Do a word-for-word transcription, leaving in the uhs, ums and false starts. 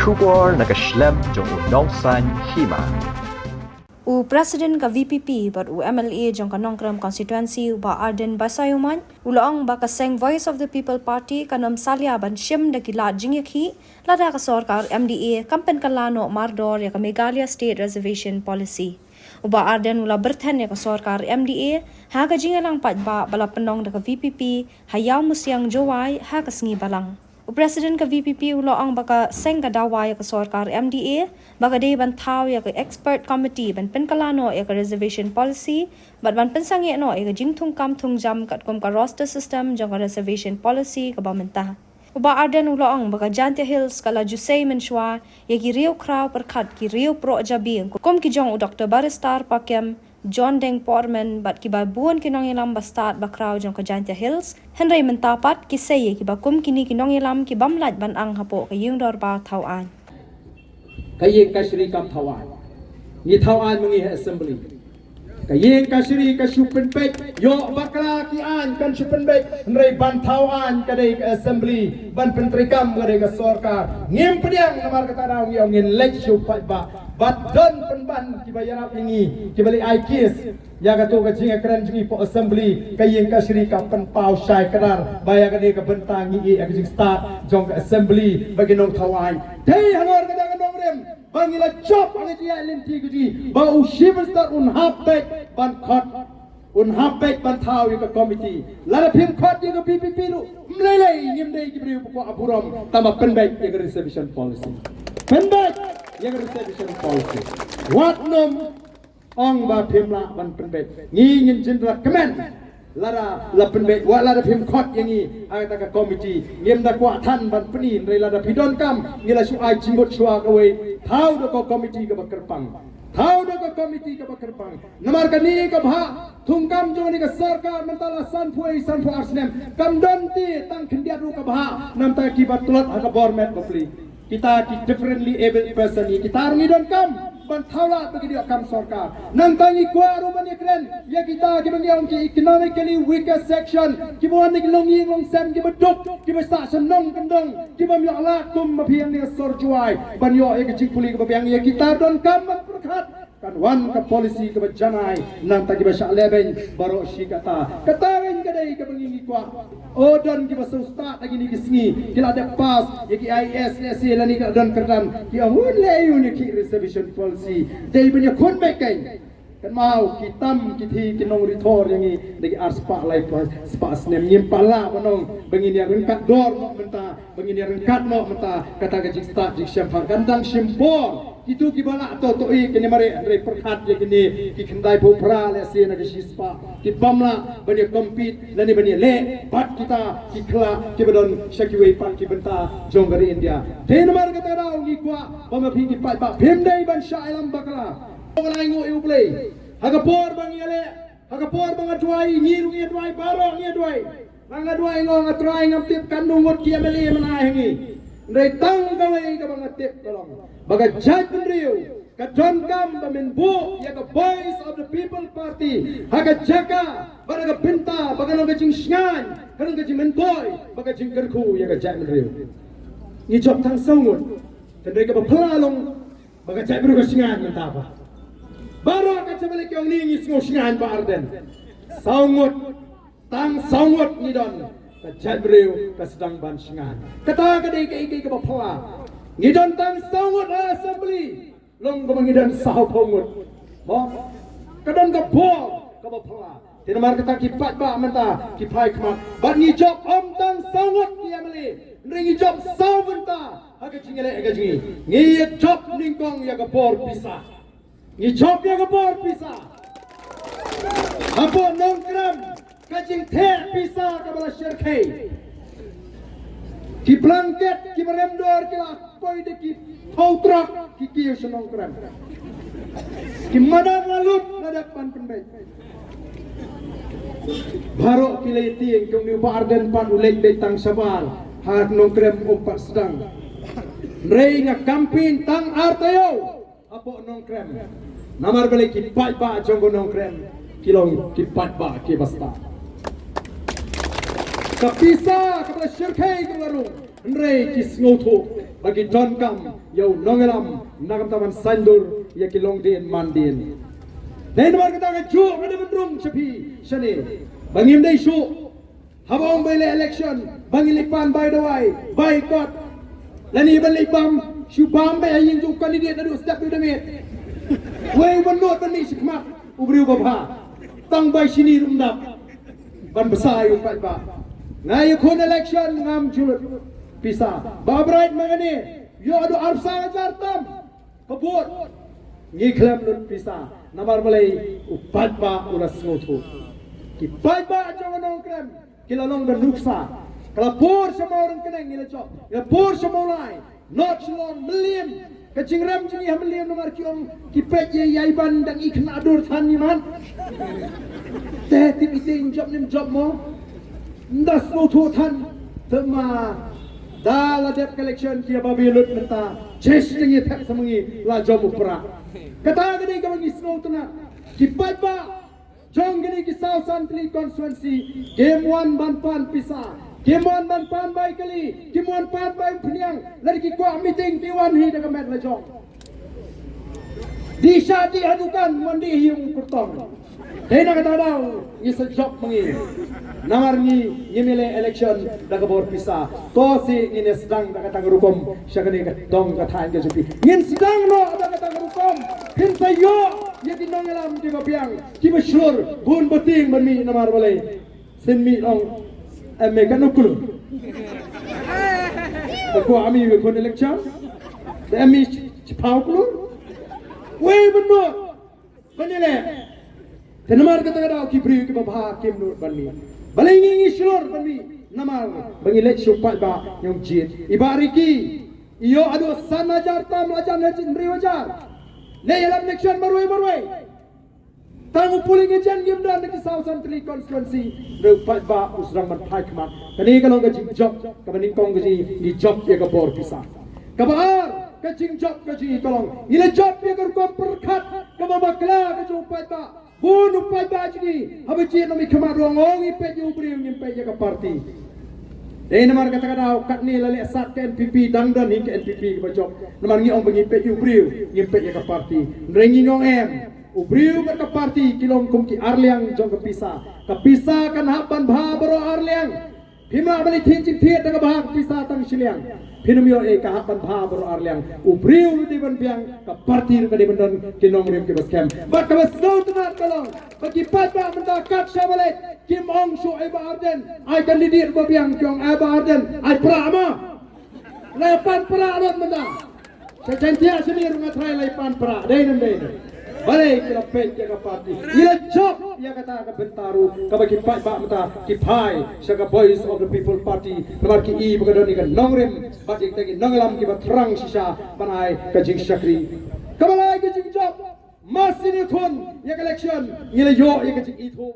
Khubor na ka shlem jong u Nongsaiñ Hima. U President ka V P P bad u M L A jong ka Nongkrem Constituency, u Bah Ardent Basaiawmoit, u la ong ba ka seng Voice of the People Party kan ym salia ban shim da ki lad jingïakhih lada ka sorkar M D A kam pynkylla noh mardor ïa ka Meghalaya State Reservation Policy. U Bah Ardent u la byrthen ïa ka sorkar M D A ha ka jingïalang paidbah ba la pynlong da ka V P P ha Ïawmusiang, Jowai, ha ka sngi Balang. U President ka V P P u la ong ba ka seng ka dawa ïa ka sorkar M D A ba ka dei ban thaw ïa ka expert committee ban pynkylla noh ïa ka reservation policy bad ban pynsangeh noh ïa ka jingthungkam thungjam katkum ka roster system jong ka reservation policy kaba mynta. U Bah Ardent u la ong ba ka Jaintia Hills ka la ju sei mynshuwa ïa ki riew khraw pyrkhat ki riew proh jabieng kum ki jong u Doktor Barrister Pakem, John Deng Porman bad kiba bun ki nongïalam ba stad ba khraw jong ka Jaintia Hills. Hynrei mynta pat ki sei ïa kiba kum kine ki nongïalam ki bym lait ban ang hapoh ka ïing dorbar thaw aiñ. Ka ïing kashari kam thaw aiñ. Ngi thaw aiñ ma ngi ha assembly. Ka ïing kashari ka shu pynbeit, ïoh bakla ki aiñ kan shu pynbeit, hynrei ban thaw aiñ ka dei ka assembly, ban pyntreikam ka dei ka sorkar. Ngim pdiang namar kata daw ngi ong ngin leit sha u paidbah. Bad don pynban kiba ïarap ïa ngi, kiba leit ai case ïa kato ka jingïakren jong ngi hapoh assembly, ka ïing kashari ka pynpaw shai kdar ba ïa kane ka bynta ngi ïeh ïa ka jingstad jong ka assembly bad ki nongthaw aiñ. Te halor kata ka nongrim ba ngi la jop ha ka jingïaid lynti ka jong ngi ba u Chief Minister un hap beit ban khot, un hap beit ban thaw ïa ka committee. Lada phim khot ïa ka V P P ruh, ym lei lei, ngim dei ki briew ba kwah burom, tangba pynbeit ïa ka reservation policy. Pynbeit ïa ka reservation policy. Wat nym ong ba phim lah ban pynbeit. Ngi ngin jin da kmen lada la pynbeit, wat lada phim khot ïa ngi ha kata ka committee. Ngim da kwah than ban pyni, hynrei lada phi donkam ngi la shu ai jingmut shuwa kawei. Thaw da ka committee kaba kyrpang. Thaw da ka committee kaba kyrpang. Namar kane ka bhah thungkam jong kane ka sorkar mynta la sanphew, sanphew ar snem kam don te tang khyndiat ruh ka bhah na bynta kiba tlot ha ka bor met bapli. Kita ki differently abled person, kita ruh ngi donkam ban thaw lad ba ki dei kam sorkar. Nangta ngi kwah ruh ban ïakren ïa kita kiba ngi ong ki economically weaker section, kiba wan na ki longïing longsem kiba duk, kiba sah sha nongkyndong, kiba ym ïoh lad kum ma phi hangne sor Jowai ban ïoh ïa ka jingpule kaba biang. Ïa kita donkam ban pyrkhat. Kan wan ka policy kaba janai, nangta kiba shah lehbeiñ baroh shi katta. Kata ruh ka dei kaba ngi ngi kwah. O don kiba sngewstad ha kine ki sngi ki la dep pass ïa ki I A S lehse lane ki la don kyrdan, ki ong un leh aïu ïa ki reservation policy. Dei ban ïakhun beit kein. Kynmaw ki tam ki thi ki nongri thor ïa ngi da ki ar spah lai spah snem. Ngim pat lah ban ong ba ngin ïa ryngkat dor noh mynta, ba ngin ïa ryngkat noh mynta kata ka jingstad jingshemphang. Kan dang shim por. Kito kiba lah to to i kine, mare hynrei pyrkhat ïa kine ki khyndai phew phra lehse na ka shi spah, ki bym lah ban ïa compete lane ban ïa leh bad kita ki khla kiba don sha kiwei pat ki bynta jong ka ri India. Te namar kata daw ngi kwah ba ma phi ki paidbah phim dei ban shah ïalam bakla. Ngi ai nguh ïa U Blei ha ka por ba ngi ïaleh, ha ka por ba nga duwai, ngi ruh ngi duwai, baroh ngi duwai. Nga duwai, nga ong, A Trai, ngam tip katno ngut ki M L A mynta ha ngi. Hynrei tang kawei kaba nga tip ka long ba ka jaitbynriew ka donkam ba men buh ïa ka Voice of the People Party ha ka jaka bad ha ka bynta ba ka long ka jingshngaiñ, ka long ka jingmyntoi bad ka jingkyrkhu ïa ka jaitbynriew. Ngi jop tang saw ngut. Hynrei kaba phylla long ba ka jaitbynriew ka shngaiñ mynta pat. Baroh ka jaitbynriew ka ong ngi sngew shngaiñ Bah Ardent. Saw ngut. Tang saw ngut ngi don, ka jaitbynriew ka sdang ban shngaiñ. Kata ka dei kaei kaei kaba phylla. Ngi don tang saw ngut ha assembly, long kaba ngi don saw phew ngut. Mo, ka don ka bor kaba phylla. Te namar kata ki paidbah mynta ki phai khmat. Bad ngi jop ym tang saw ngut ki M L A, hynrei ngi jop saw bynta ha ka jingïaleh ka jong ngi. Ngi ïa jop nyngkong ïa ka bor pisa. Ngi jop ïa ka bor pisa. Hapoh Nongkrem ka jingtheh pisa kaba la shyrkhei. Ki blanket kiba rem dor ki la poi da ki phew trok ki kiew sha Nongkrem. Ki madan la lut la dep ban pynbeit. Baroh ki la ïatieng, ki ong une u Bah Ardent pat u leit beit tang shabar ha Nongkrem, um pat sdang. Hynrei nga campaign tang ar taïew hapoh Nongkrem. Namar balei ki paidbah jong ka Nongkrem ki long ki paidbah kiba stad. Ka pisa kaba la shyrkhei kaba la rung, hynrei ki sngewthuh Ki donkam ïa u nongïalam na ka bynta ban saiñdur ïa ki longdien mandien. Dei namar kata ka juh ka dei ban rung sha phi shane ba ngim dei shuh. Haba ong ba leh election ba ngi leit pan bai dawai, bai kot, lane ban leit bam shu bam ba ïa ïing jong u candidate naduh step naduh da miet. Wei u ban nud ban mih shakhmat u briew ba bha. Tang bai shini ruh ym dap ban bsa ïa u paidbah. Nga ïakhun election ngam ju lut pisa. Ba bright ma kane ïoh haduh arphew san hajar tam ka vote. Ngi khlem lut pisa namar balei? U paidbah u la sngewthuh. Ki paidbah jong ka Nongkrem ki la long da nuksa. Ka la pur sha Mawryngkneng ngi la jop, ka la pur sha Mawlai, North Shillong, Mylliem. Ka jingrem jong ngi ha Mylliem namar ki ong ki peit ïa ïa ban dang i khynnah dur than ngi man. Te tip i te in jop nym jop mo. Nda sngewthuh than. Te ma da la dep ka election ki ba bi lut mynta. Ches jong ngi thep sa ma ngi la jop u pra. Kata ka dei kaba ngi sngewtynnat. Ki paidbah jong kine ki saw san tylli constituency kim wan ban pan pisa, kim wan ban pan bai kali, kim wan pan bai umphniang. Lada ki kwah meeting ki wan hi da ka met la jong. Di sha di ha dukan wan di hi u kyrtong. Te na kata ka daw ngi sa jop ma ngi. Namar ngi ngim leh election da ka bor pisa. To shi ngin ïa sdang da kata ka rukom sha kane ka dong ka thaiñ ka jong phi. Ngin sdang noh da kata ka rukom. Phin sa ïoh ïa ki nongïalam kiba biang, kiba shlur, bun ba tieng ban mih namar balei? Sien mih long em me katno klur. Te ko ami we kon election. Te ami chiphaw klur. Wei ban nud ban ïaleh. Te namar kata ka daw ki briew kiba bha kim nud ban mih. Balei ngi ngi shlur ban mih? Namar ba ngi leit sha u paidbah ñiewjied. I Bah Ricky i ïoh haduh san hajar tam la jan hynriew hajar. Leit ïalap election marwei marwei. Tang u polling agent ngim don na ki saw san tylli constituency. Hynrei u paidbah u sdang ban phai khmat. Kane ka long ka jingjop kaba nyngkong ka jong ngi, ngi jop ïa ka bor pisa. Kaba ar ka jingjop ka jong ngi ka long ngi la jop ïa ka rukom pyrkhat kaba bakla ka jong u paidbah. Bun u paidbah jong ngi haba jied na mi khmat ruh ong ngi peit ïa u briew ngim peit ïa ka party. Dei namar kata ka daw katne la leh sat ka N P P dang don hi ka N P P kaba jop. Namar ngi ong ba ngi peit ïa u briew ngim peit ïa ka party. Hynrei ngi ong em, u briew bad ka party ki long kum ki arliang jong ka pisa. Ka pisa kan hap ban bha baroh arliang. Phim lah ban leit thied jingthied da kaba ha ka pisa tang shiliang. Phin ym ïoh ei, ka hap ban bha baroh arliang. U briew ruh dei ban biang, ka party ruh ka dei ban don ki nongrim kiba skhem. Bad kaba sngewtynnat ka long ba ki paidbah mynta kat shaba leit kim ong shuh ei Bah Ardent ai candidate ba biang, ki ong ei Bah Ardent ai pra ma. La pan pra lut mynta. Ka Jaintia shane ruh nga tharai la pan pra, dei ne em dei ne? Balei ki la peit ïa ka party? Ngi la jop ïa kata ka bynta ruh kaba ki paidbah mynta ki phai sha ka Voice of the People Party namar ki i ba ka don ïa ka nongrim bad ïa kita ki nongïalam kiba thrang shisha ban ai ka jingshakri. Kaba lai ka jingjop, mas ngi khun ïa ka election ngi la ïoh ïa ka jingithuh.